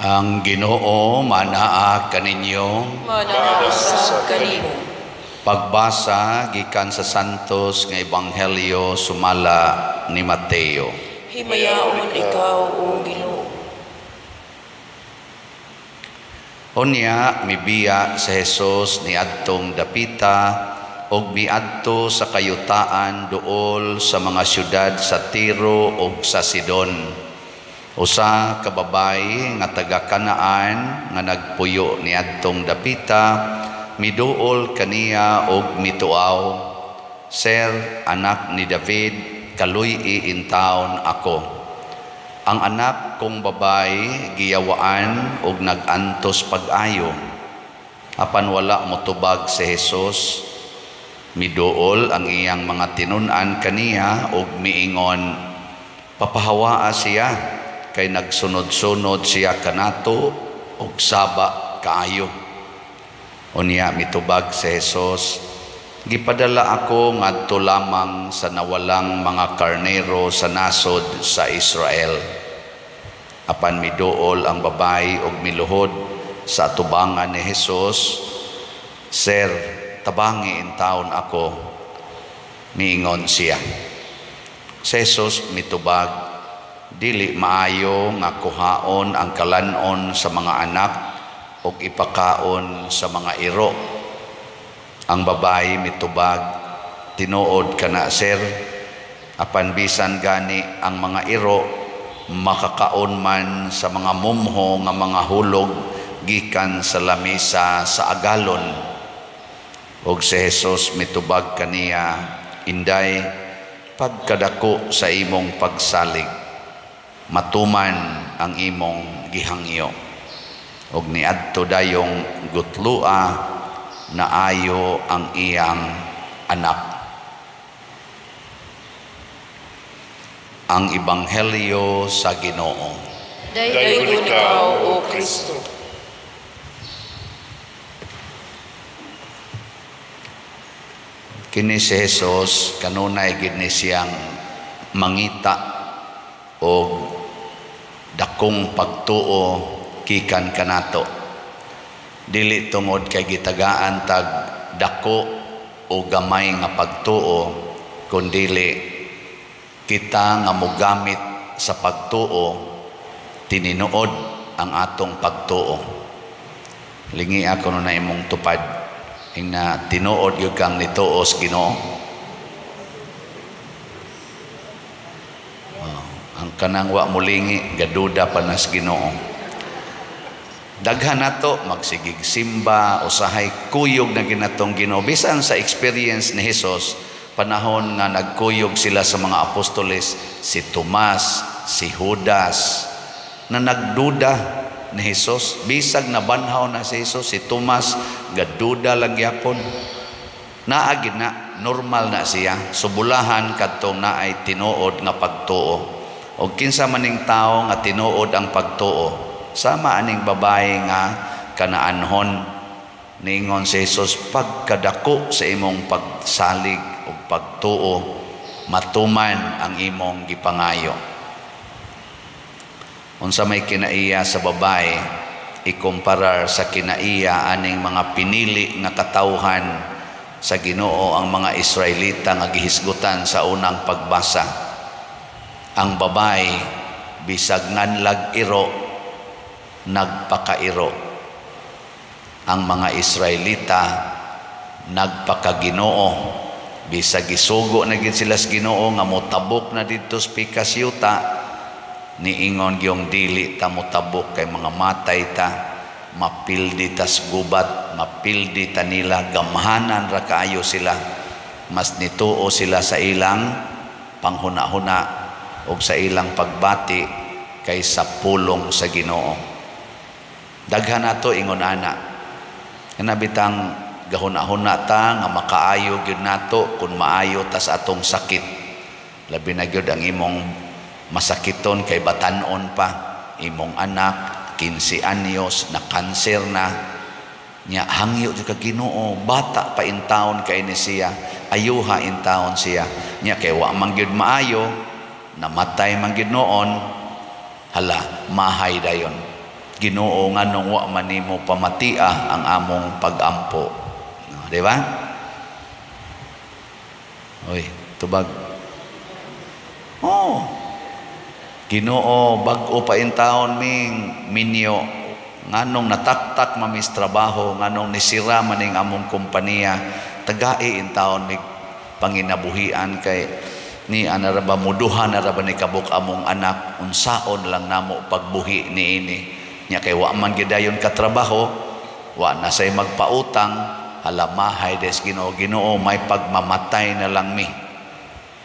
Ang Ginoo manaa kaninyo. Manaa usab kanimo. Pagbasa gikan sa Santos nga Ebanghelyo sumala ni Mateo. Himayaon ikaw, o Ginoo. Unya mibiya sa Jesus niadtong dapita ug miadto sa kayutaan duol sa mga syudad sa Tiro ug sa Sidon. Usa ka babayi nga taga Kanaan nga nagpuyo niadtong dapita miduol kaniya og mituaw, "Sir, anak ni David, kaluy-i intawon ako. Ang anak kong babayi giyawaan og nag-antos pag-ayo." Apan wala motubag si Jesus. Miduol ang iyang mga tinun-an kaniya og miingon, "Papahawaa siya kay nagsunod-sunod siya kanato og saba kaayo." Unya mitubag si Jesus, "Gipadala ako ngadto lamang sa nawalang mga karnero sa nasod sa Israel." Apan miduol ang babayi og miluhod sa atubangan ni Jesus, "Sir, tabangi intawon ako," miingon siya. Si Jesus mitubag, "Dili maayo nga kuhaon ang kalanon sa mga anak ug ipakaon sa mga iro." Ang babayi mitubag, "Tinuod kana, sir, apan bisan gani ang mga iro makakaon man sa mga mumho nga mga hulog gikan sa lamisa sa agalon." Og si Jesus mitubag kaniya, "Inday, pagkadako sa imong pagsalig, matuman ang imong gihangyo." Og niadto dayong gutlua naayo ang iyang anak. Ang Ebanghelyo sa Ginoo. Daygon ikaw, O Kristo. Kini si Jesus kanunay gid ni siyang mangita og dakong pagtuo gikan kanato. Dili tungod kay gitagaan tag dako o gamay nga pagtuo, kundili kita nga mogamit sa pagtuo tinuod ang atong pagtuo. Lingi ako na imong tupad ingna tinuod gyud kang nituos Ginoo. Oh, ang kanang wa molingi gaduda pa nas Ginoo. Daghan nato magsigig simba, usahay kuyog na ginatong Ginoo. Bisan sa experience ni Jesus, panahon nga nagkuyog sila sa mga apostoles, si Tomas, si Judas, na nagduda ni Jesus. Bisag nabanhaw na si Jesus, si Tomas gaduda lang gyapon. Naa gid na, normal na siya. Subulahan kadtong naay tinuod nga pagtuo. Og kinsa maning tawo nga tinuod ang pagtuo, sama aning babae nga Kanaanhon. Ningon si Jesus, pagkadako sa imong pagsalig ug pagtuo, matuman ang imong gipangayo. Unsa may kinaiya sa babae ikumparar sa kinaiya aning mga pinili nga katawhan sa Ginoo, ang mga Israelita nga gihisgutan sa unang pagbasa. Ang babae bisag nganlag iro, nagpakairo. Ang mga Israelita nagpakaginoo, bisag gisugo na gid sila sa Ginoo nga motabok na didto sa pikas yuta, niingon gyong dili ta motabok kay mga matay ta, mapildi tas gubat, mapildi ta nila, gamhanan ra kaayo sila. Mas nituo sila sa ilang panghuna-huna og sa ilang pagbati kaysa pulong sa Ginoo. Daghan nato ingon ana. Kana bitang gahuna-huna ta nga makaayo gyud nato kun maayo tas atong sakit. Labi na gyud ang imong masakiton kay batan-on pa, imong anak 15 anyos na kanser na, nya hangyo jud ka Ginoo, bata pa in taon kay ni siya, ayuha in taon siya, nya kay wa man gyud maayo, namatay man gyud noon, hala mahay dayon. Ginoo, nganong wa man nimo pamatia ang among pagampo? No, di ba? Oy, tubag. Oh. Ginoo, bag-o pa intawon ming minyo, nganong nataktak mamis trabaho, nganong nisira maning among kompanya, tagai intawon mig panginabuhian kay ni ana ra ba, muduha na ra ba ni kabuk among anak, unsaon lang namo pagbuhi niini? Nya kay wa man gidayon katrabaho, wa na say magpautang, halamahay des Ginoo, Ginoo, may pagmamatay na lang mi,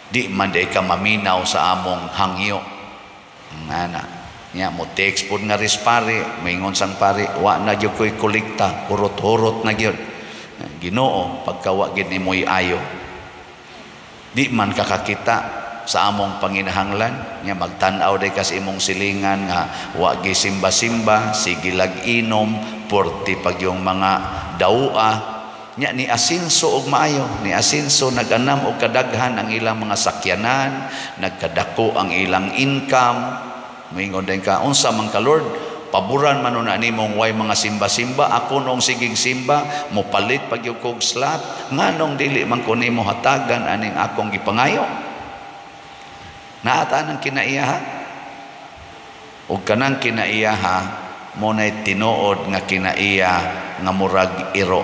di man day ka maminaw sa among hangyo. Ana nya mo text pod nga ris pare, moingon sang pare, wa na gyud koy kolekta, hurot-hurot na gyud. Ginoo, pagka wa gid nimoy ayo, di man kakakita sa among panginahanglan. Nya magtan-aw day kas imong silingan nga wa gi simba-simba, sige lag inom, porti pag yung mga dawa. Nya ni asinso og maayo, ni asinso, nag-anam og kadaghan ang ilang mga sakyanan, nagkadako ang ilang income. Moingon din ka, unsa man ka, Lord, paboran man na nimong way mga simba-simba, ako nung sigig simba, mopalit pag yung kog slot, nganong dili man ko nimo hatagan aning akong gipangayo? Naata ng kinaiyaha. O kanang kinaiyaha mo na'y tinuod nga kinaiya nga murag iro.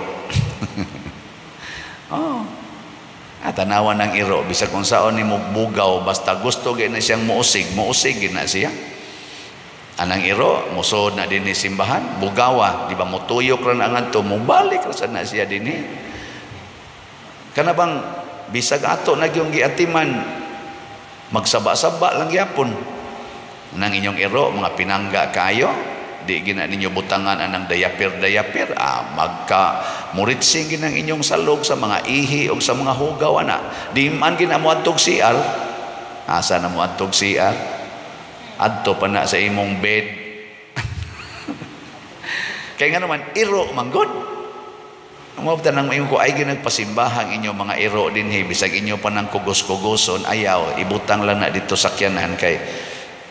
Oh. At tanawan ng iro, bisag kung saan ni bugaw, basta gusto gid na siyang muusig, muusig gid na siya. Anang iro, musod na din ni simbahan, bugawa, di ba, mutuyok ra na ngadto, mubalik ra sad na siya dinhi. Kana bang bisag ato na gyung giatiman, magsaba-saba lang gyapon. Nang inyong iro, mga pinangga kayo, di gina ninyo butangan anang diaper-diaper, magka muritsing ginang inyong salog sa mga ihi o sa mga hugaw ana. Di man gina mo adtog CR. Asa na mo adtog CR? Adto pa na sa imong bed. Kaya nga naman, iro manggod. Mao nang mayon ko ay ginagpasimbahang inyo mga iro dinhi, bisag inyo pa nang kugos-kugoson, ayaw, ibutang lang na dito sakyanan kay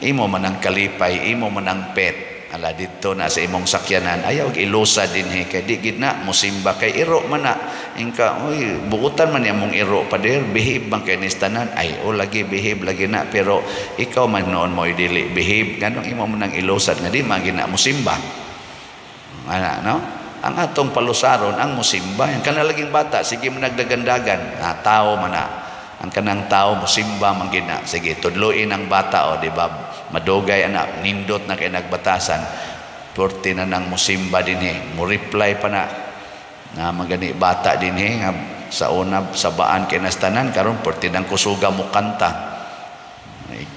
imo man ang kalipay, imo man ang pet. Ala dito na sa imong sakyanan, ayaw ilusa dinhi kay di gid na musimba kay iro man na. Ingka, oy, buutan man niya mong iro pader, behave man kay nistanan. Ay, o lagi behave lagi na, pero ikaw man noon mo dili behave, nganong imo man ang ilusad nga di man gina musimba. Ana, no? Ang atong palusaron ang musimba. Ang kanang laging bata, sige mo nagdagandagan, na tao man na. Ang kanang tao musimba man gina. Sige, tudluin ang bata, o di ba? Madugay ana, nindot na kay nagbatasan. Porte na nang musimba dinhi. Mo reply pa na. Na magani bata dinhi nga sa una sabaan kay nastanan, karon porte nang kusuga mo kanta.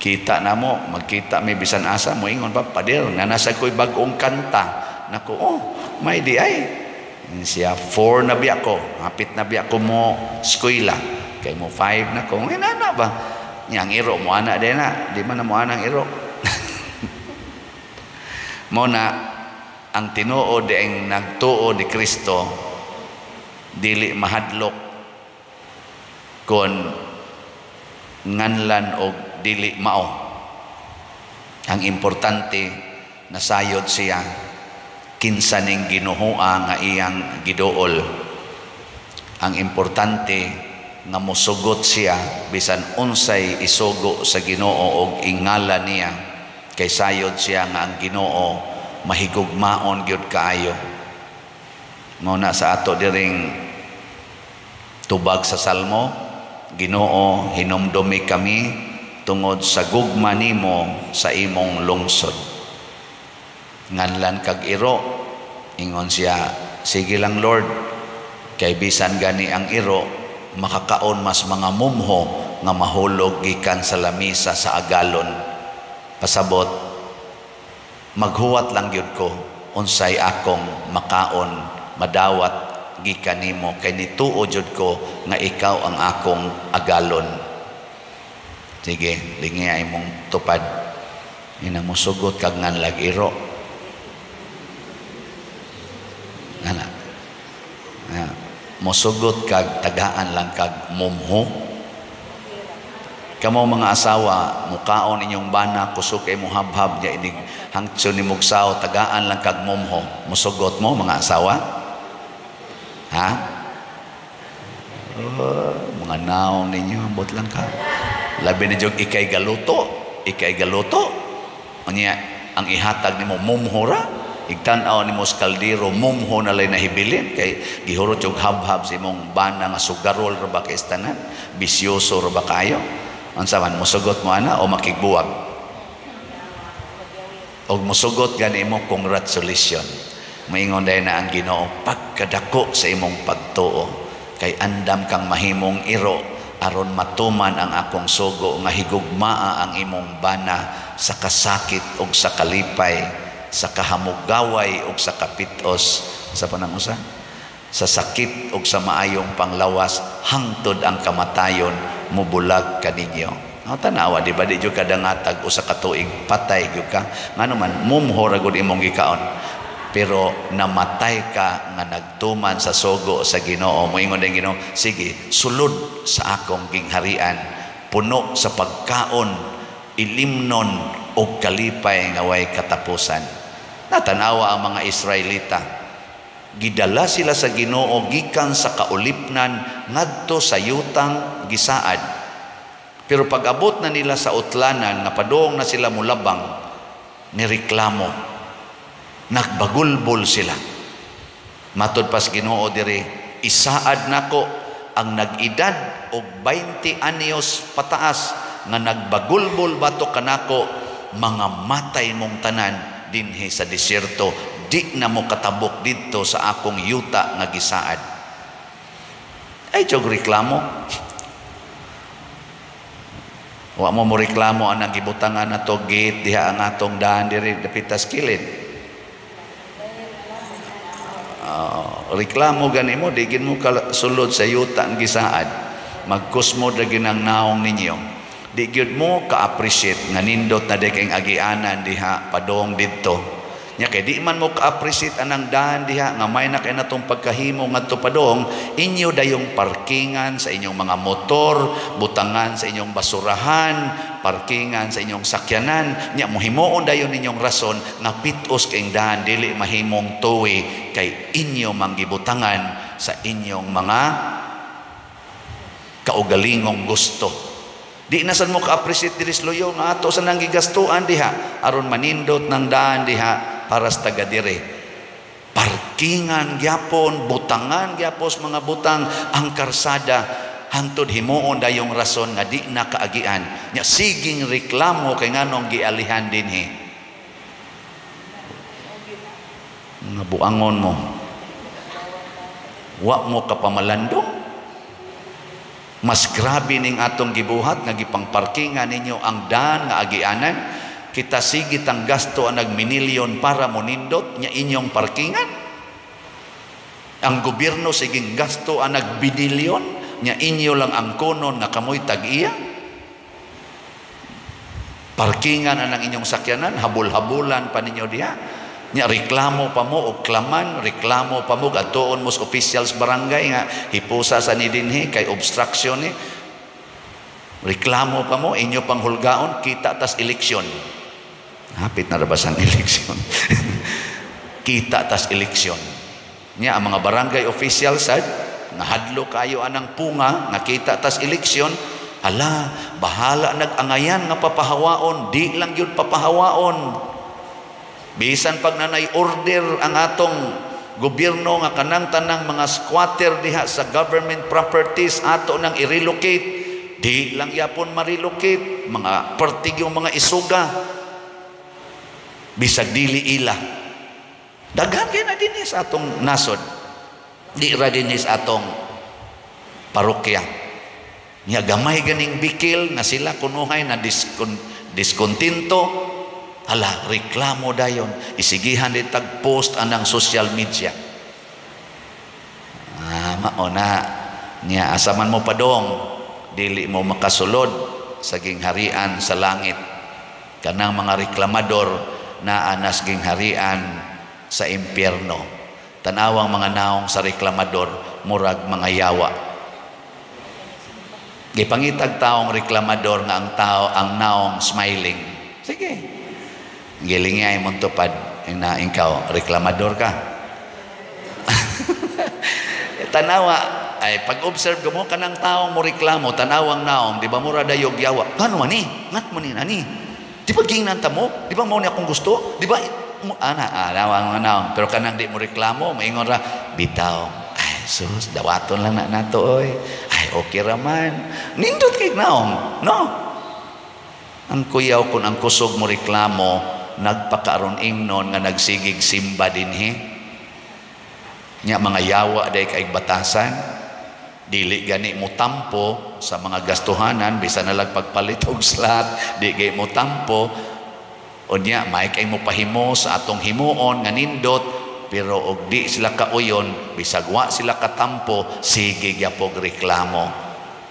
Kita na mo, magkita mi bisan asa mo ingon pa, pader, nga nasa ko'y bag-ong kanta. Nako, oh, may di ay. Siya, 4 na biya ko, hapit na biya ko mo eskwela. Kay mo 5 na ko, nana ba? Yang iro mo ana din na, di man na mo anang iro. Mo na, ang tinuod ang nagtuo ni Kristo, dili mahadlok kon nganlan og dili mao. Ang importante, nasayod siya kinsa ning ginuhua nga iyang giduol. Ang importante nga mosugot siya bisan unsay isugo sa Ginoo og ingala niya, kay sayod siya nga ang Ginoo mahigugmaon gyud kaayo. Mao na sa ato diring tubag sa Salmo, Ginoo, hinumdumi kami tungod sa gugma nimo sa imong lungsod. Nganlan kag iro, ingon siya, sige lang Lord, kay bisan gani ang iro makakaon mas mga mumho nga mahulog gikan sa lamisa sa agalon. Pasabot, maghuwat lang gyud ko unsay akong makaon madawat gikan nimo, kay nituo jud ko nga ikaw ang akong agalon. Sige, lingi ay mong tupad. Ina mosugot kag nganlag iro. Ana. Mosugot kag tagaan lang kag mumho. Kamo mga asawa, mukaon inyong bana, kusog kay muhabhab niya inig Hangtod nimog sawo, tagaan lang kag mumho. Musugot mo, mga asawa? Ha? Oh, mga naong ninyo, ambot lang ka. Labi na jud ikay galuto, ikay galuto. Unya, ang ihatag nimo mumho ra. Igtan-aw nimo sa kaldero, mumho na lay nahibilin kay gihurot yung habhab sa imong bana nga sugarol ra ba kay tanan, bisyoso ra ba kayo? Unsa man, musugot mo ana o makigbuwag? Og musugot gani mo, congratulations. Maingon dahil na ang Ginoo, pagkadako sa imong pagtuo kay andam kang mahimong iro aron matuman ang akong sugo nga higugmaa ang imong bana sa kasakit og sa kalipay, sa kahamugaway og sa kapitos, sa panang usa, sa sakit og sa maayong panglawas, hangtod ang kamatayon mubulag kaninyo. O, tanawa, di ba, di jud kadangatag 1 ka tuig, patay gyud ka. Ngano man, mumho ra gud imong gikaon. Pero namatay ka nga nagtuman sa sugo sa Ginoo. Moingon din Ginoo, "Sige, sulod sa akong gingharian, puno sa pagkaon, ilimnon og kalipay nga way katapusan." Natanawa ang mga Israelita. Gidala sila sa Ginoo gikan sa kaulipnan ngadto sa yutang gisaad. Pero pag-abot na nila sa utlanan nga padung na sila mulabang, nireklamo. Nagbagulbol sila. Matod pas Ginoo diri, "Isaad nako ang nag-edad og 20 anyos pataas nga nagbagulbol batok kanako, mga matay mong tanan dinhi sa disyerto, di na mo katabok didto sa akong yuta nga gisaad." Ay, jog reklamo. Wa mo mo reklamo ang gibutangan na to gate diha ang atong daan diri dapitas kilid. Reklamo gani mo, di gin mo sulod sa yuta ang gisaad. Magkusmo ra ginang naong ninyo. Di gyud mo ka-appreciate nga nindot na di kayong agianan diha padong didto. Nya kay di man mo ka-appreciate anang daan diha nga may na kay natong pagkahimo ngadto padong, inyo dayong parkingan sa inyong mga motor, butangan sa inyong basurahan, parkingan sa inyong sakyanan. Nya mohimuon dayon ninyong rason nga pitos kayong daan, dili mahimong tuwi kay inyo manggibutangan sa inyong mga kaugalingong gusto. Di na sad mo ka-appreciate diri sa Luyo nga ato sa nang gigastuan diha aron manindot ng daan diha para sa taga dire. Parkingan gyapon, butangan gyapos mga butang ang karsada hangtod himuon dayong rason nga di na kaagian. Nya siging reklamo kay nganong gialihan dinhi. Nga buangon mo. Wa mo kapamalandong. Mas grabe ning atong gibuhat nga gipangparkingan ninyo ang daan nga agianan. Kita sige tang gasto ang nagminilyon para monindot nya inyong parkingan. Ang gobyerno siging gasto ang nagbilyon nya inyo lang ang konon nga kamoy tag-iya. Parkingan ang inyong sakyanan, habol-habulan pa ninyo diha. Nya reklamo pa mo og klaman, reklamo pa mo adtuon mo sa officials barangay nga hipusa sa ni dinhi kay obstruction ni. Reklamo pa mo, inyo pang hulgaon, kita tas eleksyon. Hapit na rabas ang eleksyon. Kita tas eleksyon. Nya ang mga barangay officials sad nga hadlo kayo anang punga nga kita tas eleksyon, hala, bahala nag-angayan nga papahawaon, di lang gyud papahawaon. Bisan pag nanay order ang atong gobyerno nga kanang tanang mga squatter diha sa government properties ato nang i-relocate, di lang yapon ma-relocate, mga pertig yung mga isuga bisag dili ila. Daghan kay na dinhi sa atong nasod, di ra dinhi sa atong parokya. Nya gamay ganing bikil nga sila kunuhay na diskontento, hala, reklamo dayon, isigihan din tag post anang social media. Ah, mao na. Nya asa man mo padong, dili mo makasulod sa gingharian sa langit. Kanang mga reklamador naa nas gingharian sa impyerno. Tanawang mga naong sa reklamador, murag mga yawa. Gipangitag taong reklamador nga ang tao ang naong smiling. Sige. Gilingi ay mong tupad na ikaw reklamador ka. Tanawa ay pag-observe ka mo kanang taong mo reklamo, tanawang naong, di ba mura dayog yawa. Ngano man ni? Ngat mo ni nani? Di ba gingnan ta mo? Di ba mao ni akong gusto? Di ba ana ana naong, pero kanang di mo reklamo, maingon ra bitaw. Ay sus, dawaton lang na nato oy. Ay okay ra man. Nindot kay naong, no? Ang kuyaw kun ang kusog mo reklamo, nagpakaaron ingnon nga nagsigig simba dinhi. Nya mga yawa day kay batasan, dili gani mo tampo sa mga gastuhanan, bisan na lang pagpalit og slot, di gay mo tampo. Unya may kay mo pahimo sa atong himuon nga nindot, pero og di sila kauyon, bisag wa sila katampo, sige gyapog reklamo.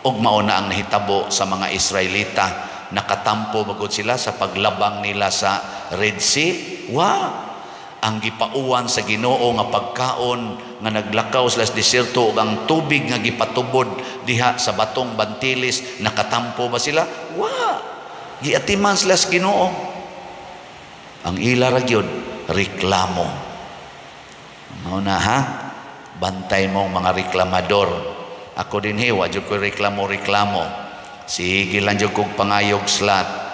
Og mao na ang nahitabo sa mga Israelita, nakatampo bagod sila sa paglabang nila sa Red Sea. Wa ang gipauwan sa Ginoo nga pagkaon nga naglakaw sila sa diserto ug ang tubig nga gipatubod diha sa batong bantilis, nakatampo ba sila? Wa, giatiman sila sa Ginoo. Ang ila ra gyud reklamo. Mao na ha, bantay mong mga reklamador. Ako dinhi wa jud ko reklamo-reklamo. Sige lang jud kog pangayog slot.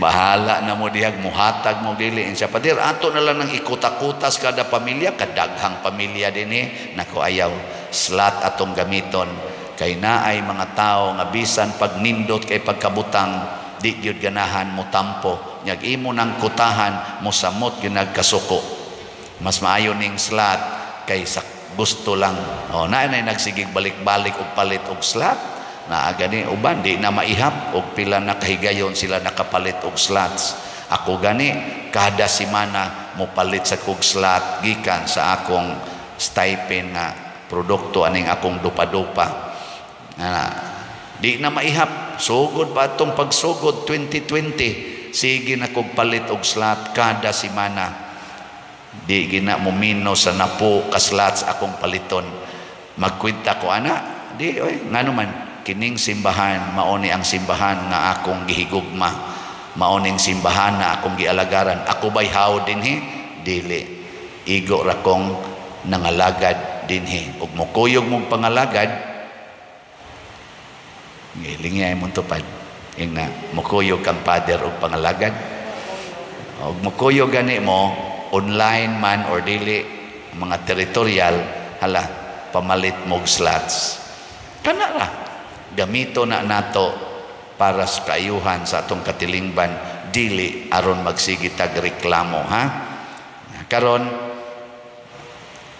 Bahala na mo dihag muhatag mo dili siya padir ato na lang nang ikuta-kutas kada pamilya, kadaghang pamilya dinhi. Nako, ayaw, slot atong gamiton kay naay mga tao nga bisan pagnindot kay pagkabutang di gyud ganahan mo tampo, nyag imo nang kutahan mo samot gyud nagkasuko. Mas maayo ning slot kay sa gusto lang. O naay nay nagsigig balik-balik og palit og slot. Naa gani uban di na maihap og pila na kahigayon sila nakapalit og slots. Ako gani kada semana mo palit sa kog slot gikan sa akong stipend nga produkto aning akong dupa-dupa. Di na maihap, sugod pa atong pagsugod 2020, sige na kog palit og slot kada semana. Di gina mo mino sa napo ka slots akong paliton. Magkwenta ko ana, di oy ngano man kining simbahan mao ni ang simbahan nga akong gihigugma, mao ning simbahan na akong gialagaran. Ako bay haw dinhi? Dili, igo ra kong nangalagad dinhi. Ug mokuyog mong pangalagad, gilingi ay mong tupad ingna mokuyog kang father og pangalagad. Og mokuyog gani mo online man or dili mga territorial, hala pamalit mog slots kana ra. Gamito na nato para sa kaayuhan sa atong katilingban, dili aron magsige tag reklamo ha. Karon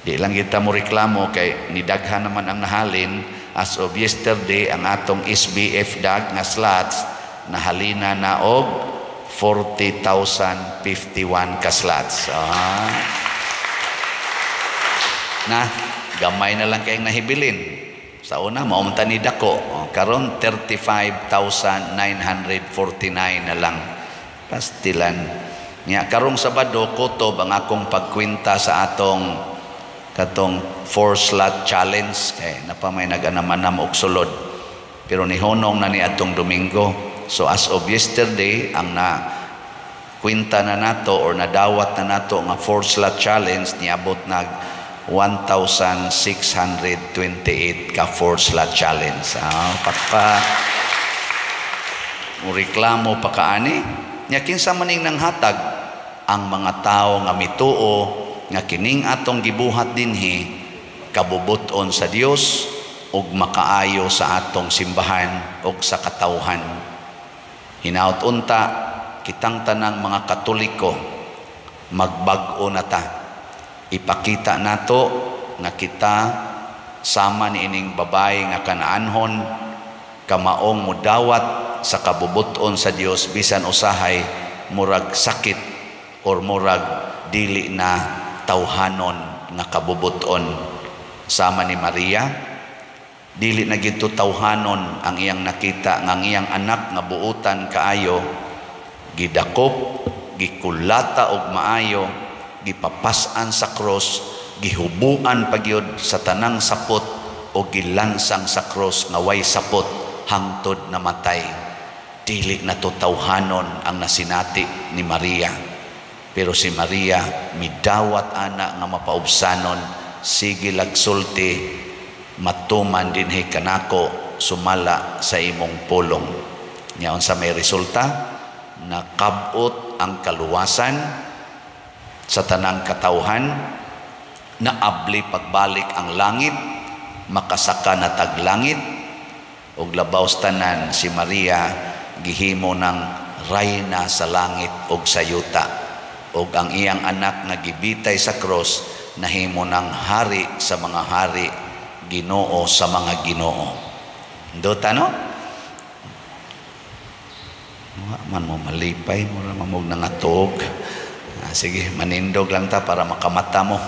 di lang kita mo reklamo kay nidaghan naman ang nahalin. As of yesterday ang atong SBF dag nga slots nahalina na og 40,051 ka slots. Na gamay na lang kayong nahibilin. Sa una, maunta ni dako. Karon 35,949 na lang. Pastilan. Nya karong Sabado kutob ang akong pagkwenta sa atong katong 4 slot challenge kay napamay nag-anam-anam og sulod. Pero nihonong na ni atong Domingo. So as of yesterday, ang na kwenta na nato or nadawat na nato nga 4 slot challenge niabot nag 1,628 ka 4 slot challenge. Pakpa mo reklamo pa kaani. Nya kinsa maning nanghatag ang mga tao nga mituo nga kining atong gibuhat dinhi kabubut-on sa Dios ug makaayo sa atong simbahan ug sa katawhan. Hinaut unta kitang tanang mga Katoliko magbag-o na ta. Ipakita nato nga kita sama niining babae nga Kanaanhon kamaong mudawat sa kabubut-on sa Dios bisan usahay murag sakit or murag dili na tawhanon nga kabubut-on. Sama ni Maria, dili na gid tawhanon ang iyang nakita nga ang iyang anak nga buutan kaayo gidakop, gikulata og maayo, gipapas-an sa cross, gihubuan pagyud sa tanang sapot o gilansang sa cross nga way sapot hangtod namatay. Dili na to tawhanon ang nasinati ni Maria. Pero si Maria midawat ana nga mapaubsanon, sige lagsulti, matuman dinhi kanako sumala sa imong pulong. Nya unsa may resulta? Nakabot ang kaluwasan sa tanang katawhan, naabli pagbalik ang langit, makasaka na tag langit, ug labaw sa tanan, si Maria gihimo ng rayna sa langit ug sa yuta, ug ang iyang anak nga gibitay sa cross nahimo ng hari sa mga hari, Ginoo sa mga ginoo. Dota, no? Wa man mo malipay, mura man mo nangatog. Ah, sige, manindog lang ta para makamata mo.